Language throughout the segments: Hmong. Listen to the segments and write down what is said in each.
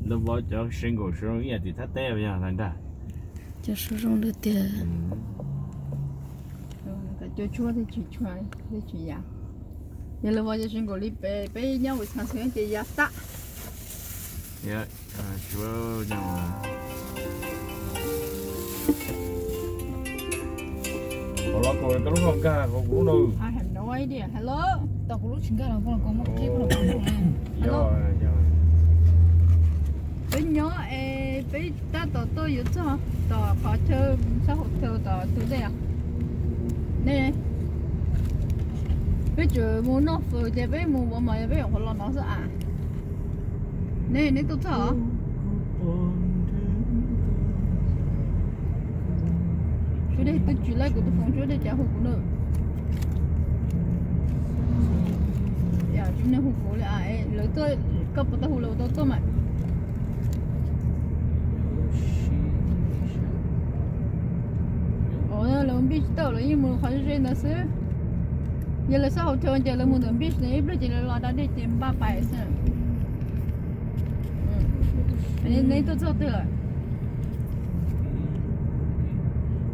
Lawv vov cov single sawv zoo ib yam tim Thaib teb yog ntag. Cov sawv zoo tiag tiag. Cov tshuab tsis tshua, tsis ya. Yog lawv vov cov single li peb, peb nyob Wisconsin ces ya tag. Qhov los koj lub nkag qhov kuv lub no. I have no idea. Hello. Tos kuv lub tsis nkag los koj muab qhib. Hello. Peb nyob es peb tab tom tuaj yuav txog tom qhov chaw sab hotel tom tus dej os. Ne, peb tseem mus noj fawm ces peb mus ua mov, yog peb yuav qhov los no xwb as. Ne, neb tuaj txog os? Sawv daws twb tsis laij kuv tus foos, sawv daws cas hu kuv na. Tsis muaj neeg hu kuv li, lawv tuaj, koj puas tau hu lawv tau tuaj mas. Lawv beach tau, lawv yeej mus qhov ze ze ntawd xwb. Yog lawv sab hotel ces lawv mus ntawm beach no ib pliag ces lawv los da dej ces npaj pais xwb. Neb tuaj txog twg lawm?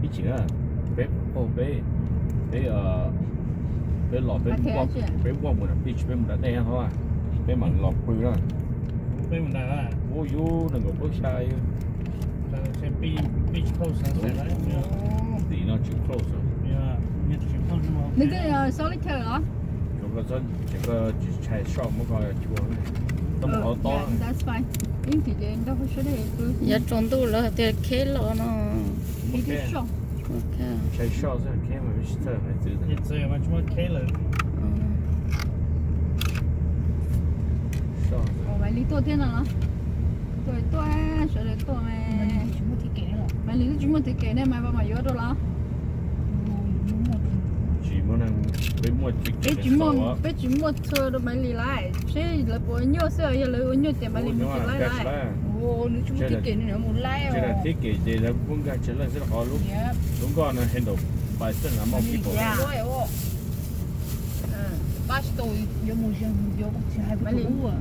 Ib chim peb, peb, peb los peb, peb walk mus nram beach, peb mus da dej no, peb mam los pw na. Peb mus da, ua yus nees nkaum plaub xya. Tim no tsis close. Nws twb yog Salt Lake County los? Tsis tshai soj muab koj chua, tau mus qhov tob. Yav tsaus ntuj lawv tias kheb los no. Tshai soj xwb, kheb mas tsis txawj hais txwv. Maiv Lis tuaj thiab no los? Tuaj, tuaj, sawv daws tuaj. Maiv Lis twb tsis muaj ticket ne, Maiv Lis mam yuav rau los? Tsis muaj, peb tsis muaj, peb tsis muaj txhua rau Maiv Lis laiv, seb lawv puas ua nyuaj xwb, yog lawv ua nyuaj ces Maiv Lis mus tsis laib laiv. Nws tsis muaj ticket nws mus laib. Ticket ces lawv muab nkag tsawg leej xwb, qhov lub nkoj no handle by itself, no more people.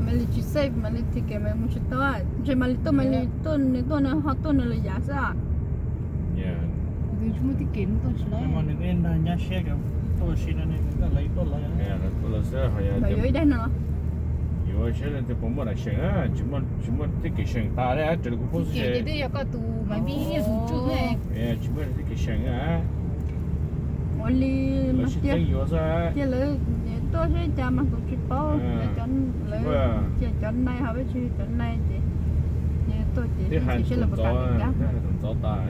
Maiv Lis tsis safe, Maiv Lis ticket Maiv Lis mus tsis tau, ntshe Maiv Lis tuaj, Maiv Lis tuaj, nws tuaj nws ho tuaj nws lawm yav xwb. Yuav ib daig no. Yuav saib leej twg puas muaj license, tsis muaj ticket seem tas li, raws li kuv paub xwb. Tsis muaj ticket seem. Ua li mas tiag, cia lawv tuaj seb cas mas kuv tsis paub. Lawv cia cov nai ho peb tsis cov nai ces tuaj ces twb hais seb lawv puas kam li cas. Ntxov tas.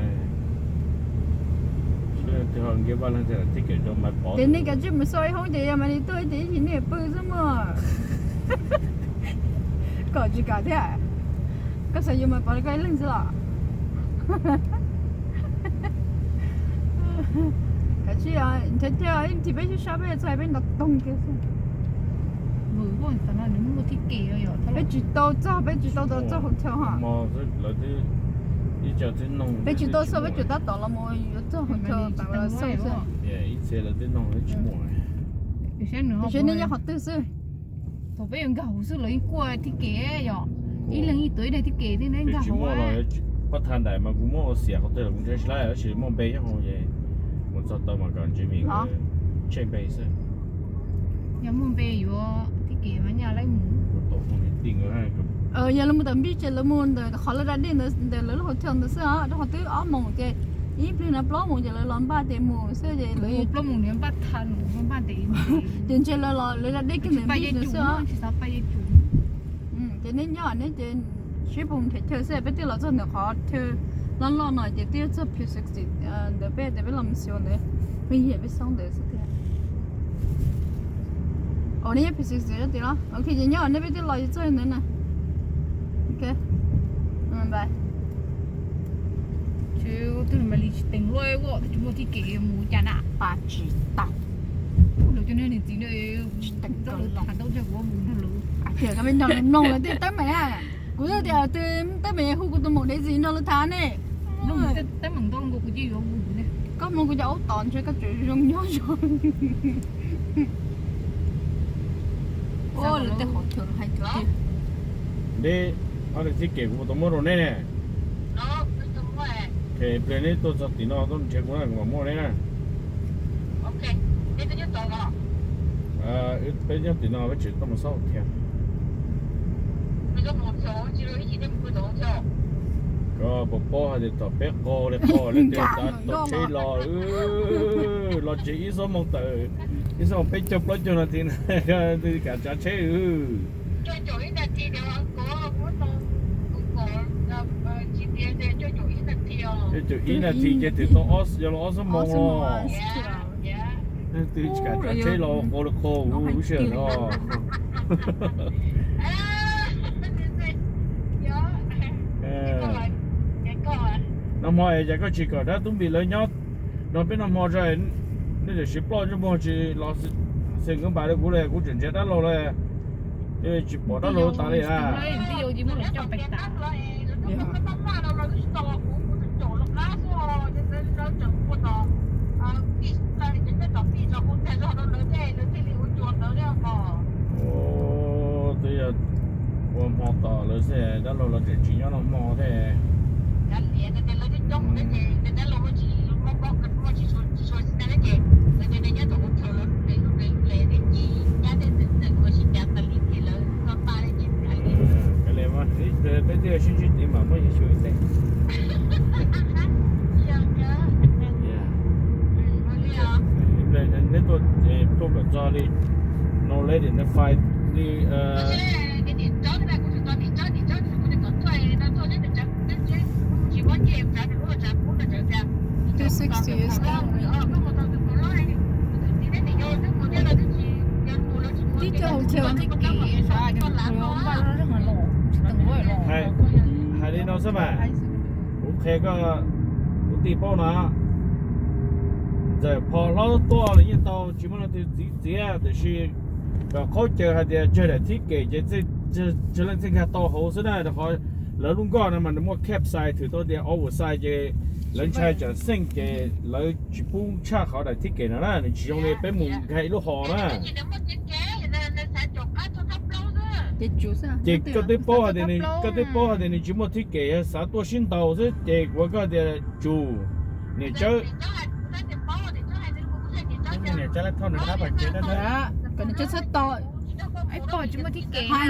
Ces nej kav tsij mus xauj ib hoob ces yog Maiv Lis tuaj ces ib ntsis nej pw xwb mog. Kom tsis kam thiab. Koj xav yuav Maiv Lis pov koj ib leeg xwb los? Kav tsij, nrhiav kiag ib ntsis peb sib sab peb txhais peb nrov toog kiag xwb. Peb tsis tau txog, peb tsis tau tau txog hotel ho. Peb tsis tau txog, peb tsuas tab tom los mus yuav txog hotel tas los xauj xwb. Tiam sis nej nyob qhov twg xwb? Thaum peb yuav nkag hauv xwb lawv yeej kuaj ticket yom. Ib leeg ib tug ib daig ticket thiab nkag hauv. Pab tha ntais mas kuv muab ua xiam qhov twg los kuv ntshai tsis laib, tab sis muaj npe nyob hauv ces mus txog tau mas kom Jimmy tsheej npe xwb. Yog muaj npe yuav ticket mas nyaj laib mus. Yog lawv mus tom beach ces lawv mus ntawm qhov lawv da dej ntawd, ntawm lawv lub hotel ntawd xwb os, rau qhov twb ob moos ces ib pliag no plaub moos ces lawv los npaj ces mus xwb ces lawv plaub moos npaj tha npaj ntev. Ces ntshe lawv los lawv da dej kiag ntawm beach ntawd xwb os. Ces neb nyob neb ces sib pus nrhiav chaw xwb, peb twb los txog ntawm qhov chaw loj loj no ces twb txog Pier sixty ntawd, peb tias peb los mus xyuas ntawd, pheej yam peb xoob ntawd xwb tiag. Ua neb nyob Pier sixty tiag los? Ok ces nyob neb, peb twb los txog ntawd na. Ok, bye. Twb Maiv Lis tsis teev luaj, twb tsis muaj ticket mus cas na. Pab tsis tau. Lawv cov niag niam txiv ntawd tsis teev luaj, tsis teev luaj, kuv mus nrog lawv. Tias koj peb nrog lawv mloog lawv tej teeb meem na. Kuv twb tias twb teeb meem hu kuv tus maum Daisy nrog lawv tham ne. Teeb meem ntau nkaus kuv cia yuav mus ne. Koj mloog kuv cov aub tom ntshe koj tseem zoo nyob zoo. Lawv tej qhov chaw hais tiag tiag. Neb, ob niag txib kem kuv tau muab rau neb ne. Pliag neb tuaj txog tim no tuaj nrhiav kuv na kuv mam muab neb na. Peb nyob tim no peb tseem tuaj mus xauj thiab. Koj puas paub hais tias thaum peb qaug li qaug li tej tav tau tsheb los, los tsev ib xuab moos tawm, ib xuab moos peb caug plaub caug nas this na, twb kav tsav tsheb. Peb caum ib nas this ces twb tau ob, yog los ob xuab moos os. Twb tsis kav tsav tsheb los qaug li qaug lub sij hawm no. Nag hmo es cas koj tsis kom dab tub npis lawv nyob nrog peb nag hmo tso, nej tam sim ploj ntsej muag tsis los xeem nkawd npas rau kuv li, kuv tseem nrhiav dab laug li, tsis pom dab laug tas li a. Twb yog ua hmo tos lawv xwb, dab laug los tseem tsis nyob noj hmo thiab. Peb twb sib ntsib tid mas muab yog xyuas ib teg. Neb tuaj kom txog li no lawm, no fai li. Tib co hotel tib kem, hais li no xwb mas, kuv qhia koj, kuv tij paub no, ntxawm phom hlob tuaj los yeej tau, tsis muaj leej twg txwv txiav, tiam sis kom qhaub caws hais tias tsawg daim thib kem ces tsawg leej thiaj nkag tau hauv xwb na, rau qhov lawv lub nkoj no mas nws muaj capsize, thwm tau tias oversize ces lawv ntshai tsam xeej ces lawv tsis pub tshaj qhov daim thib kem no na, nws tsis zoo li peb mus nkag ib lub hos na. Ces koj twb paub hais tias, koj twb paub hais tias nws tsis muaj thib kem, xav tuaj sib ntaus xwb ces kuv koj tias tsum, niam tsawb. Kom niam tsawb txhob tos, hais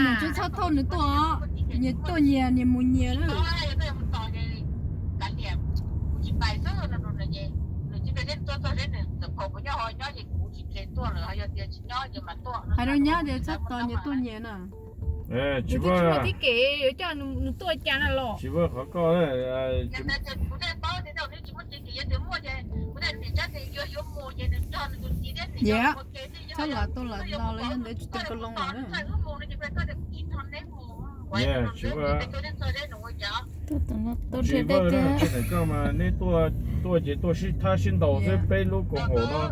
niam tsawb txhob thauj nws tuaj, nyias tuaj nyias, nyias mus nyias na. Hais rau nyab tias txhob tos, nyias tuaj nyias na. Tsis muaj thib kem yuav coj nws tuaj cas na los. Tsis muaj qhov koj. Yam, txhob lam tau lam no los yog ntawd tsis tau koj loo lawm. Tsis muaj dab tsi ntawm koj mas neb tuaj ces tuaj sib thab sib ntaus xwb, peb lub koom haum no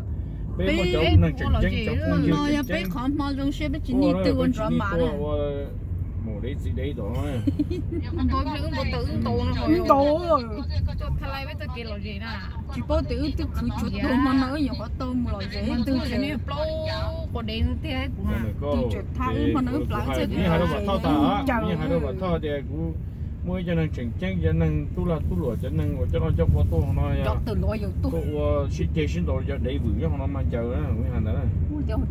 peb muaj cov neeg tseem ceeb, cov phooj ywg tseem ceeb. Peb qhov hmo zoo siab peb tsis nij twg ua nrov mas. Mus dev txiv dev tom no. Tsis paub tias wb twb khwv tshuav tuag hmo no wb nyuam qhuav tau mus lom zem, wb twb tseem, twb tseem thab wb hmo no wb plaws txog ces yeej hais rau Vam Thoj tias kuv muaj ib co neeg tseem ceeb, cov neeg tub lag tub luam, cov neeg uas coj noj coj ua tuaj hauv no, tuaj ua sib ceg sib ntaus, cov dev vwm nyob hauv no mas ncaws na, kuv hais ntawd.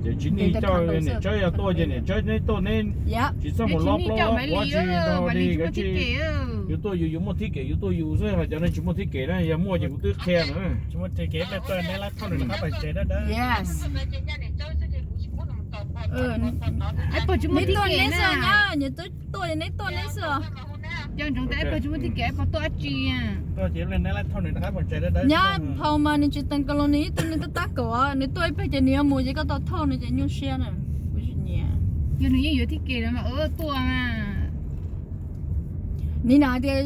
Ces tsis nij coj niam tsawb, yog tuaj ces niam tsawb neb tuaj neb tsis txhob mus lob plaub lob quav tsis nrog li kav tsij. Yus tuaj yus, yus muaj thib kem yus tuaj yus xwb, ho cov neeg tsis muaj thib kem na yog muaj ces kuv twb qhia na. Neb tuaj neb xwb, neb tuaj neb xwb. Nyab phau mas nws tsis teem ko los nws ib tug nws tab tab kaum, nws tuaj ib pliag ces nws yuav mus ces koj tau thauj nws ces nyuaj siab na. Kuv tsis nyiam. Yog nws yeej yuav thib kem mas tuaj. Nim no tias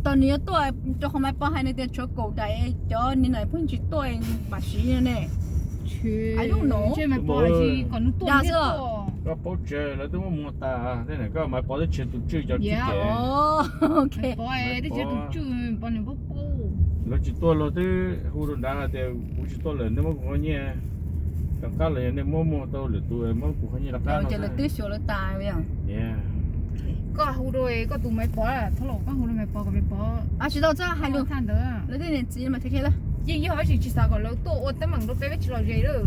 tau nws yuav tuaj, rau qhov Maiv Pov hais nws tias tshuav kaum daim, cov nim no pheej tsis tuaj, mam siv ne. Koj paub tsawg lawv twb muab muag tas, tej no koj Maiv Pov twb tshuav tus tswj cov thib kem. Lawv tsis tuaj, luag twb hu rau nrad hais tias kuv tsis tuaj lawm, nej muab kuv qhov nyiaj. Rov qab los yog nej muab muag tau lwm tus muab kuv qhov nyiaj rov qab no. Ces lawv twb xyuas lawv tas li os. Koj hu rau koj tus Maiv Pov, thaum ub koj hu rau Maiv Pov kom Maiv Pov. Tsis tau txhob hais lus ntawd, lawv tej niam txiv mas thiaj khiav lawm. Yeej yog ib tsis xav kom lawv tuaj ua teeb meem rau peb, peb tsis lom zem lawm.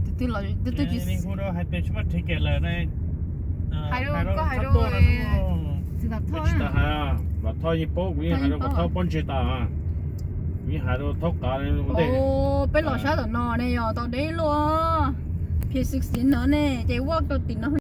Tus twg los tus twg tsis hu rau hais tias tsis muaj rhev kem lawm ne. Hais rau, koj hais rau Vam Thoj, Vam Thoj yeej paub, kuv yeej hais rau Vam Thoj pob ntseg tas. Kuv yeej hais rau Thoj qav ua ntej. Peb los sab tom no ne yog tau deb luaj. P sixteen no ne ces walk rau tim no